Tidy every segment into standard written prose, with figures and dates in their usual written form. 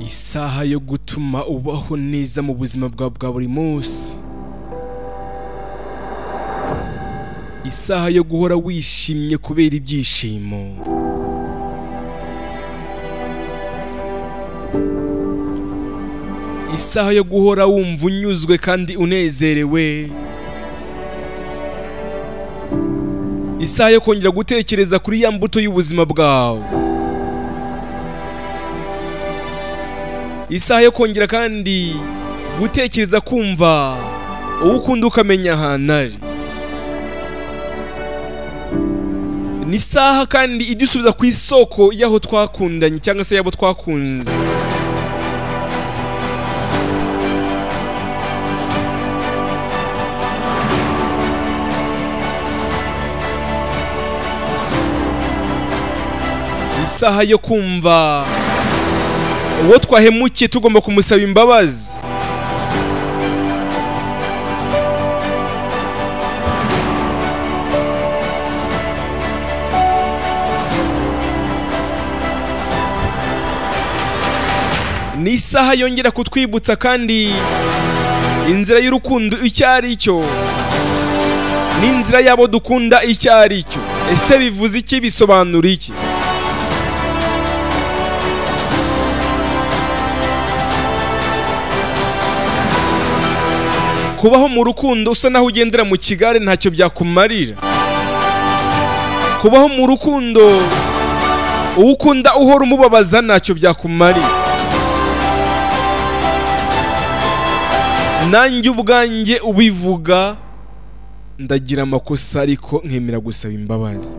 Isaha yo gutuma ubaho neza mu buzima bwawe bwa buri munsi. Isaha yo guhora wishimye kubera ibyishimo. Isaha yo guhora wumva unyuzwe kandi unezerewe. Isaha yo kongera gutekereza kuri ya mbuto y'ubuzima bwawe. Isaha yo kongera kandi gutekereza kumva uwo ukunda ukamenya ahantu ari. Ni isaha kandi idusubiza ku isoko y'aho twakundanye cyangwa se y'abo twakunze. Isaha yo kumva uwo twahemukiye tugomba kumusaba imbabazi. Ni isaha yongera kutwibutsa kandi inzira y'urukundo icyo ari cyo, n'inzira y'abo dukunda icyo ari cyo. Ese bivuze iki? Bisobanura iki? Kubaho mu rukundo usa naho ugendera mu kigare ntacyo byakumarira. Kubaho mu rukundo uwo ukunda uhora umubabaza ntacyo byakumarira. Nanjye ubwanjye ubivuga ndagira amakosa ariko nkemera gusaba imbabazi.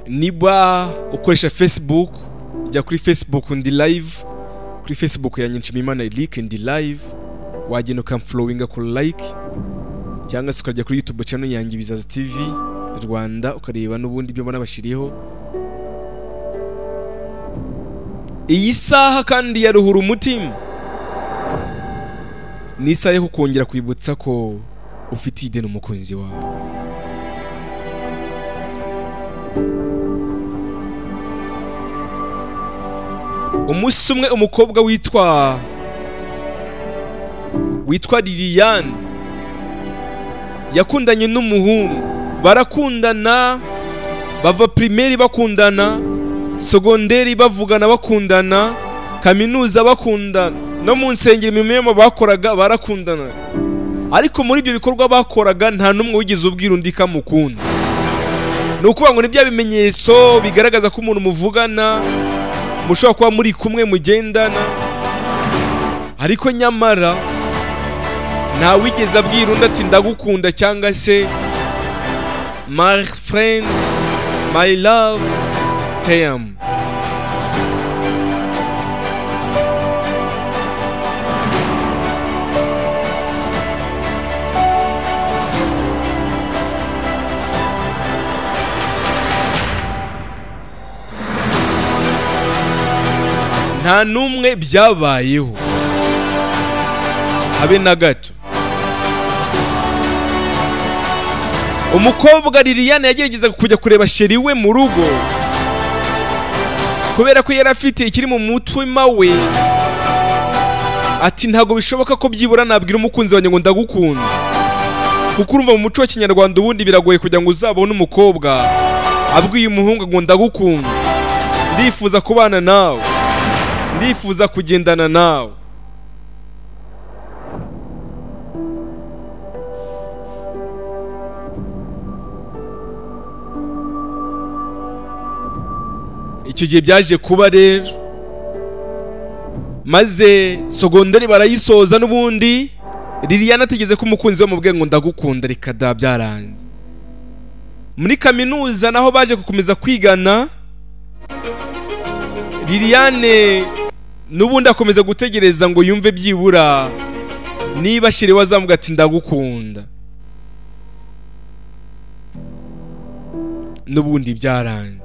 Niba ukoresha Facebook, jya kuri Facebook ndi live, kuri Facebook yanjye Nshimiyimana Eric ndi live, wagenda ukamfollowinga ku like, cyangwa se ukajya kuri YouTube channel yanjye Bizaza TV Rwanda ukareba n'ubundi ibyo mbona bashiriyeho. Iyi saha kandi yaruhura umutima. Ni isaha yo kukongera kwibutsa ko ufite ideni umukunzi wawe. Umunsi umwe umukobwa witwa Liliane yakundanye n'umuhungu, barakundana bava primaire bakundana, secondaire bavugana bakundana, kaminuza bakundana, no mu nsengero imirimo bakoraga barakundana. Ariko muri ibyo bikorwa bakoraga nta n'umwe wigeze ubwira undi kamukunda. Ni ukuvuga ngo ni bya bimenyetso bigaragaza ko umuntu muvugana mushobora kuba muri kumwe mugendana, ariko nyamara nta wigeze abwira undi ati ndagukunda cyangwa se my friend, my love, te amo. Nta n'umwe byabayeho habe na gato. Umukobwa Liliane yagerageza kujya kureba sheri we mu rugo, kubera ko yari afite ikiri mu mutima we, ati ntago bishoboka ko byibura nabwira umukunzi wanjye ngo ndagukunda. Kuko urumva mu muco wa Kinyarwanda ubundi biragoye kugira ngo uzabone umukobwa abwiye umuhungu ngo ndagukunda, ndifuza kubana nawe, ndifuza kugendana nawe. Icyo gihe byaje kuba rero, maze sogonderi barayisoza n'ubundi Liliane ategeze ko umukunzi we mubwiye ngo ndagukunda, reka da byaranze. Muri kaminuza naho baje gukomeza kwigana, Liliane n'ubundi akomeza gutegereza ngo yumve byibura niba sheri we azamuga ati ndagukunda. N'ubundi byaranze.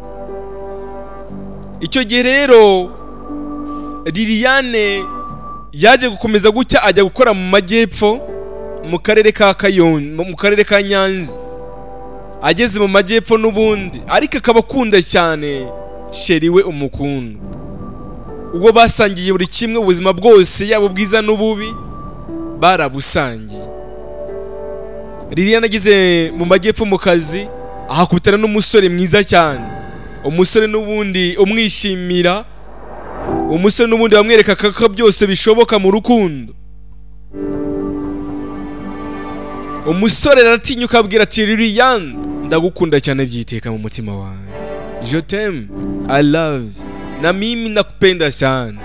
Icyo gihe rero Liliane yaje gukomeza gucya ajya gukora mu majyepfo. mu karere ka Kayonza, mu karere ka Nyanza, ageze mu majyepfo n'ubundi, ariko akaba akunda cyane chéri we umukunda, ubwo basangiye buri kimwe, ubuzima bwose yaba ubwiza n'ububi barabusangiye. Liliane ageze mu majyepfo mu kazi, ahakubitana n'umusore mwiza cyane, umusore n'ubundi umwishimira, umusore n'ubundi bamwereka ko byose bishoboka mu rukundo. Umusore aratinyuka abwira ati Liliane, ndagukunda cyane byiteka mu mutima wanjye, je t'aime, I love you, na mimi nakupenda sana.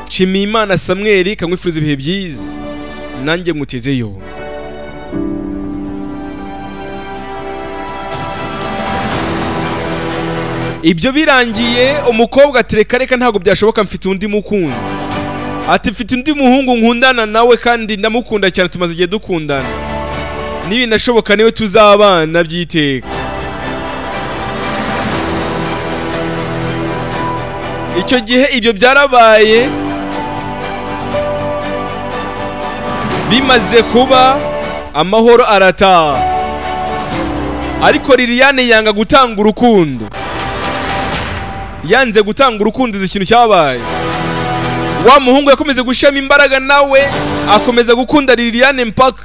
Nshimiyimana Samuel kamwifuriza ibihe byiza, nanjye muteze yombi. Ibyo birangiye umukobwa ati reka reka ntabwo byashoboka, mfite undi mukunzi, ati mfite undi muhungu nkundana nawe kandi ndamukunda cyane, tumaze igihe dukundana, nibinashoboka niwe tuzabana byiteka. Icyo gihe ibyo byarabaye, bimaze kuba amahoro arataha, ariko Liliane yanga gutanga urukundo. Yanze gutanga urukundo, izi kintu cyabaye, wa muhungu yakomeze gushama imbaraga nawe akomeza gukunda Liliane mpaka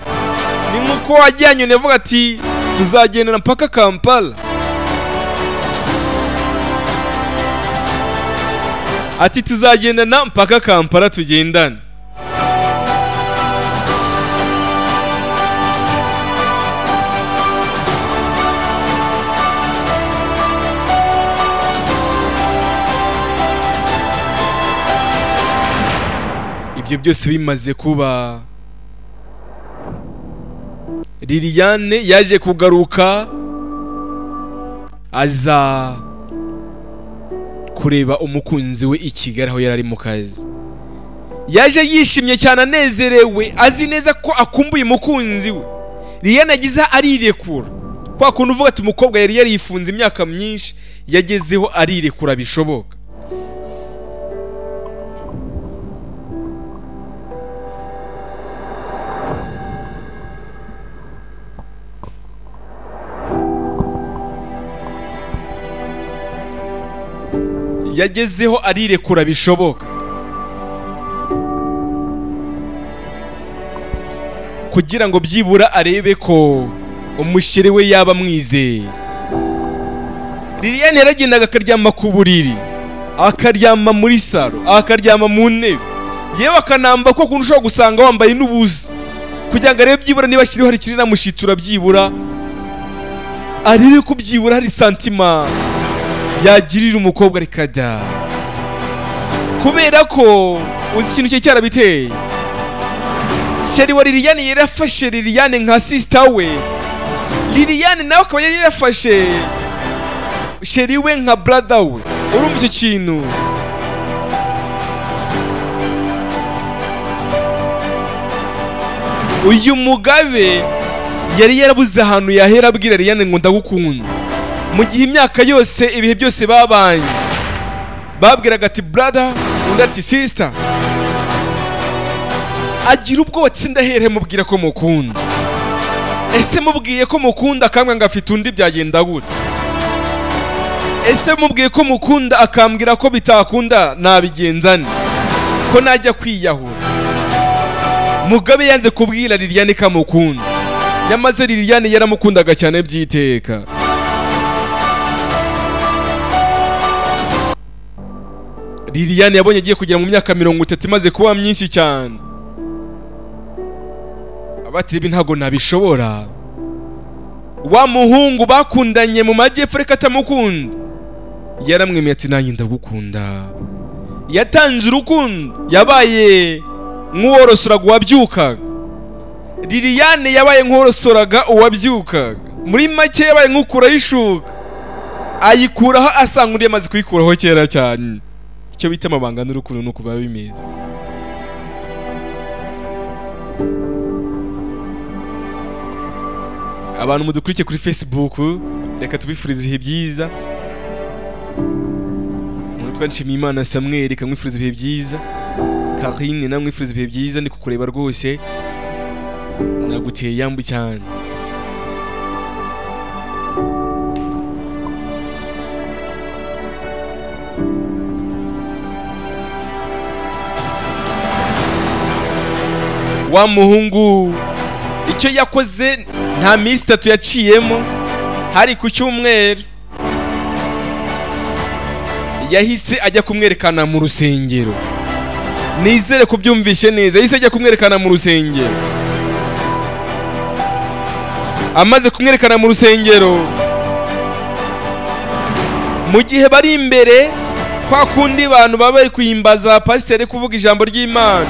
ni nkuko wajyanye yavuga ati tuzagendana mpaka Kampala, ati tuzagendana mpaka Kampala tugendane. Ibyo byose bimaze kuba, Liliane yaje kugaruka aza kureba umukunzi we i Kigali aho yari ari mu kazi. Yaje yishimye cyane anezerewe, azi neza ko akumbuye umukunzi we. Liliane agize arirekura, kwa kuntu uvuga ati umukobwa yari yarifunze imyaka myinshi, yagezeho arirekura bishoboka. Yagezeho arirekura bishoboka kugira ngo byibura arebe ko umushyire we yaba amwizeye. Liliane yaragendaga akaryama ku buriri, akaryama muri salo, akaryama mu ntebe, yewe akanamba ko kuntu ushobora gusanga wambaye n'ubusa, kugira ngo arebe byibura niba ashyiriho hari ikiri namushitura, byibura arebe ko byibura hari santima yagirira umukobwa rikada, kubera ko uzi ikintu cye cyarabiteye. Chéri wa Liliane yarafashe Liliane nka sister we, Liliane nawe akaba yarafashe chéri we nka brother we. Urumva icyo kintu? Uyu mugabe yari yarabuze ahantu yahera abwira Liliane ngo ndagukunda, mu gihe imyaka yose ibihe byose babanye babwiraga ati brother, undi ati sister. Agira ubwoba ati ndahere mubwira ko mukunda, ese mubwiye ko mukunda akambwira ngo afite undi byagenda gute? Ese mubwiye ko mukunda akambwira ko bitakunda nabigenza nte? Ko najya kwiyahura? Mugabe yanze kubwira Liliane ko amukunda, nyamaze Liliane yaramukundaga cyane byiteka. Liliane yabonye agiye kugera mu myaka 30 imaze kuba myinshi cyane, abati ibi ntago nabishobora. Wa muhungu bakundanye mu majyepfo reka atamukunda, yaramwemeye ati nanjye ndagukunda. Yatanze urukundo, yabaye nk'uworosoraga uwabyukaga. Liliane yabaye nk'uworosoraga uwabyukaga, muri make yabaye nk'ukuraho ishuka, ayikuraho asanga undi yamaze kuyikuraho kera cyane. Icyo bita amabanga n'urukundo nuko biba bimeze. Abantu mudukurikiye kuri Facebook, reka tubifurize ibihe byiza. Witwa Nshimiyimana Samuel, kamwifuriza ibihe byiza. Karine namwifuriza ibihe byiza, ndi kukureba rwose, naguteye yambu cyane. Wa muhungu icyo yakoze nta minsi itatu yaciyemo, hari ku cyumweru, yahise ajya kumwerekana mu rusengero. Nizere kubyumvishe neza, yahise ajya kumwerekana mu rusengero. Amaze kumwerekana mu rusengero, mu gihe bari imbere kwa kundi bantu baba bari kuyimbaza pasiteri kuvuga ijambo ry'Imana,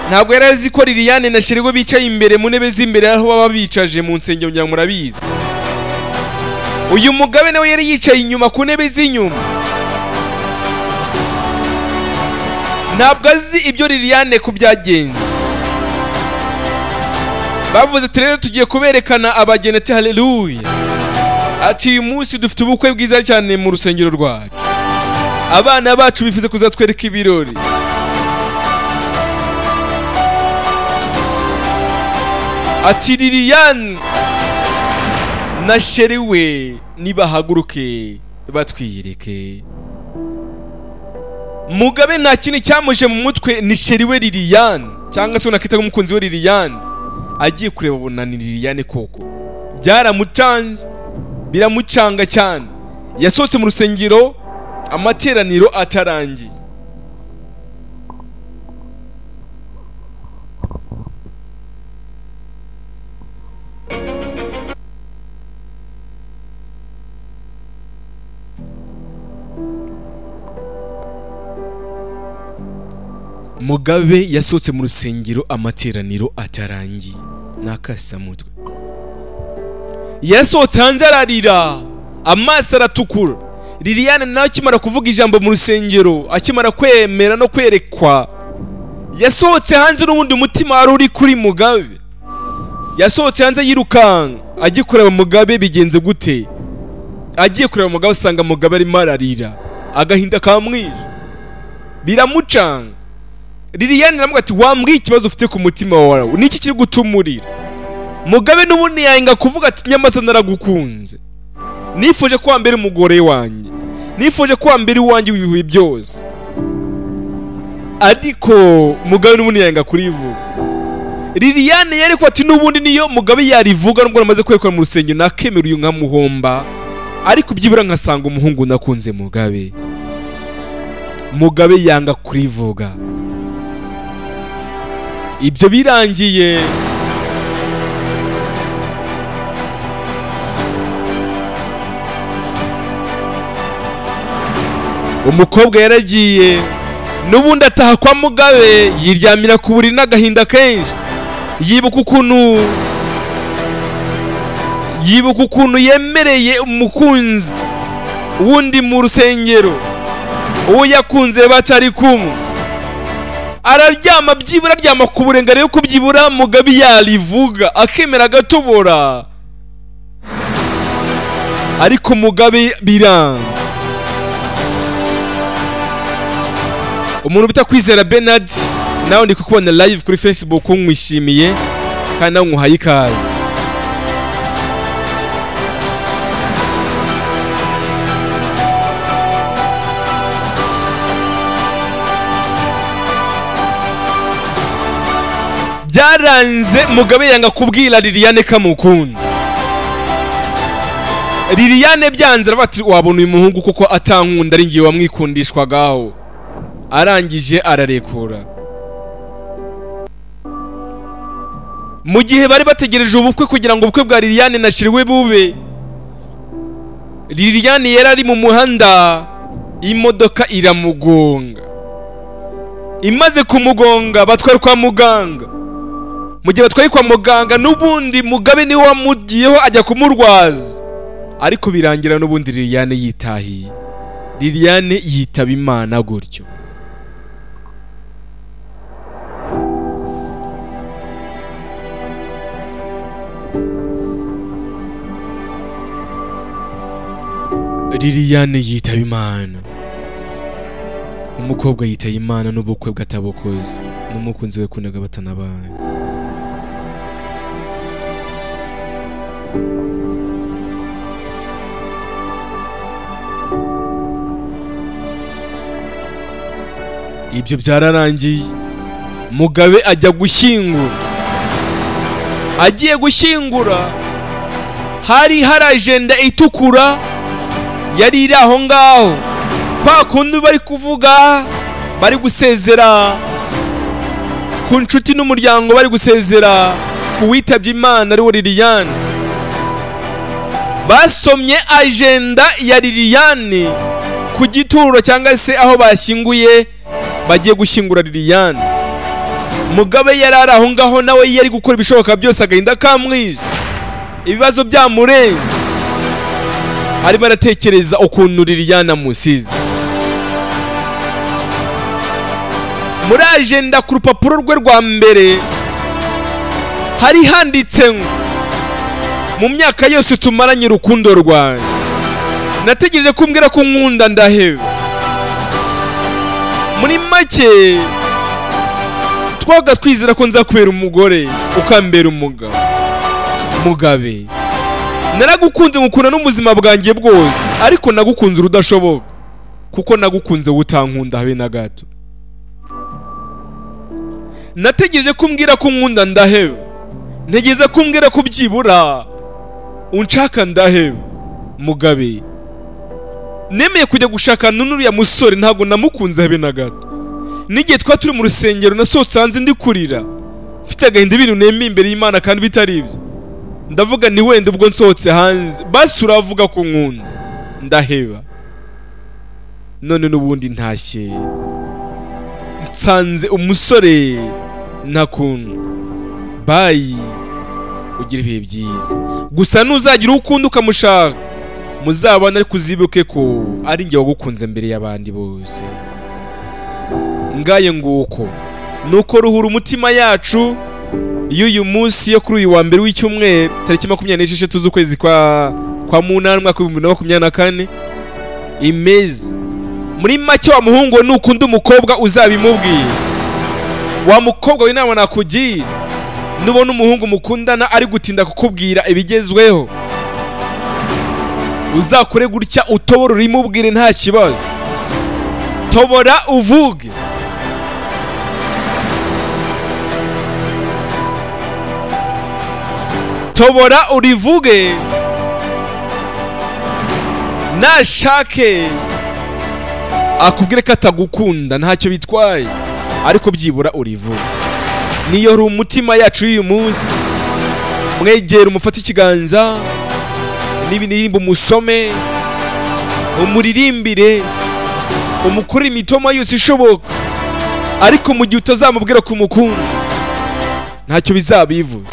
ntabwo yari azi ko Liliane na Shiriwe bicaye imbere mu ntebe z'imbere aho baba bicaje mu nsengero, ngira murabizi. Uyu Mugabe nawe yari yicaye inyuma ku ntebe z'inyuma, ntabwo azi ibyo Liliane ku byagenze. Bavuze ati rero tugiye kuberekana abageni, ati haleluya, ati uyu munsi dufite ubukwe bwiza cyane mu rusengero rwacu, abana bacu bifuza kuzatwereka ibirori. Ati Liliane na Sheriwe nibahaguruke batwiyereke. Mugabe nta kintu cyamuje mu mutwe ni Sheriwe Liliane, cyangwa se unakita umukunzi we Liliane. Agiye kureba abona ni Liliane koko, byaramucanze, biramucanga cyane. Yasohotse mu rusengero amateraniro atarangiye. Mugabe yasohotse mu rusengero amateraniro atarangiye, nakasamutwe. Yasohotse hanze ararira, amaso aratukura. Liliane nawe akimara kuvuga ijambo mu rusengero, akimara kwemera no kwerekwa, yasohotse hanze n'ubundi umutima wari uri kuri Mugabe. Yasohotse hanze yirukanka agiye kureba Mugabe bigenze gute. Agiye kureba Mugabe asanga Mugabe arimo ararira, agahinda kamwishe, biramucanga. Liliane aramubwira ati wambwiye ikibazo ufite ku mutima wawe, niki kiri gutumurira? Mugabe n'ubundi yanga kuvuga ati nyamaze naragukunze, nifuje ko wambere umugore wanjye, nifuje ko wambere uwanjye ibihe byose. Ariko Mugabe n'ubundi yanga kurivuga. Liliane yari ko ati n'ubundi niyo Mugabe yarivuga nubwo namaze kwerekana mu rusengero nakemera uyu nkamuhomba, ariko byibura nkasanga umuhungu nakunze Mugabe. Mugabe yanga kurivuga. Ibyo birangiye, umukobwa yaragiye n'ubundi ataha kwa Mugabe, yiryamira ku buriri n'agahinda kenshi. Yibuka ukuntu yemereye umukunzi wundi mu rusengero, uwo yakunze batari kumwe. Araryama, byibura aryama ku burengere yo kubyibura Mugabe yarivuga akemera agatobora, ariko Mugabe biranga. Umuntu bita Kwizera Bernard nawe ndi kukubona live kuri Facebook, nkwishimiye kandi nawe nkuhaye ikaze. Byaranze Mugabe yanga kubwira Liliane kamukunda. Liliane byanze aravuga ati wabona uyu muhungu kuko atankunda ari ngiye wamwikundishwagaho. Arangije ararekura. Mu gihe bari bategereje ubukwe kugira ngo ubukwe bwa Liliane na Shiriwe bube, Liliane yari ari mu muhanda, imodoka iramugonga. Imaze kumugonga batwara kwa muganga. Mu gihe batwaye kwa muganga n'ubundi Mugabe niwe wamugiyeho ajya kumurwaza, ariko birangira n'ubundi Liliane yitahiye. Liliane yitaba Imana gutyo. Liliane yitaba Imana. Umukobwa yitaye Imana n'ubukwe bw'atabukoze n'umukunzi we kundaga batanabaye. Ibyo byararangiye, Mugabe ajya gushyingura. Agiye gushyingura hari agenda itukura yari iri aho ngaho, kwa kundi bari kuvuga bari gusezera ku nshuti n'umuryango, bari gusezera ku witabye Imana ari we Liliane. Basomye agenda ya Liliane ku gituro cyangwa se aho bashyinguye bagiye gushyingura Liliane. Mugabe yari ari aho ngaho, nawe yari gukora ibishoboka byose agahinda kamwije, ibibazo byamurenze, arimo aratekereza ukuntu Liliane amusize. Muri agenda ku rupapuro rwe rwa mbere hari handitse ngo mu myaka yose tumaranye urukundo rwanjye nategereje kumbwira ko nkunda ndaheba. Muri make twaga twizera ko nzakubera umugore ukambera umugabo. Mugabe, naragukunze ngukunda n'ubuzima bwanjye bwose, ariko nagukunze urudashoboka kuko nagukunze utankunda habe na gato. Nategereje kumbwira ko nkunda ndaheba, ntegereza kumbwira ko byibura unshaka ndaheba. Mugabe, nemeye kujya gushaka n'uriya musore ntabwo namukunze habe na gato. N'igihe twa turi mu rusengero nasohotse hanze ndi kurira mfite agahinda ibintu nemeye imbere y'Imana kandi bitari ibyo. Ndavuga ni wenda ubwo nsohotse hanze basi uravuga ko nkunda ndaheba. None n'ubundi ntashye nsanze umusore ntakunda. Bayi, ugira ibihe byiza. Gusa nuzagira ukunda ukamushaka muzabana, ariko uzibuke ko ari njye wagukunze mbere y'abandi bose. Ngaye nguko nuko ruhura umutima yacu y'uyu munsi yo kuri uyu wa mbere w'icyumweru tariki 26 z'ukwezi kwa munani umwaka 2024 imeze. Muri make wa muhungu nukunda umukobwa uzabimubwira. Wa mukobwa w'inama nakugira, nubona umuhungu mukundana ari gutinda kukubwira ibigezweho, uzakore gutya utobora urimubwire nta kibazo. Tobora uvuge. Tobora urivuge. Nashake akubwire ko atagukunda ntacyo bitwaye, ariko byibura urivuge. Niyo uri umutima yacu y'uyu munsi, mwegera umufate ikiganza, n'ibindirimbo umusome, umuririmbire, umukore imitoma yose ishoboka, ariko mu gihe utazamubwira ko umukunda ntacyo bizabivuza.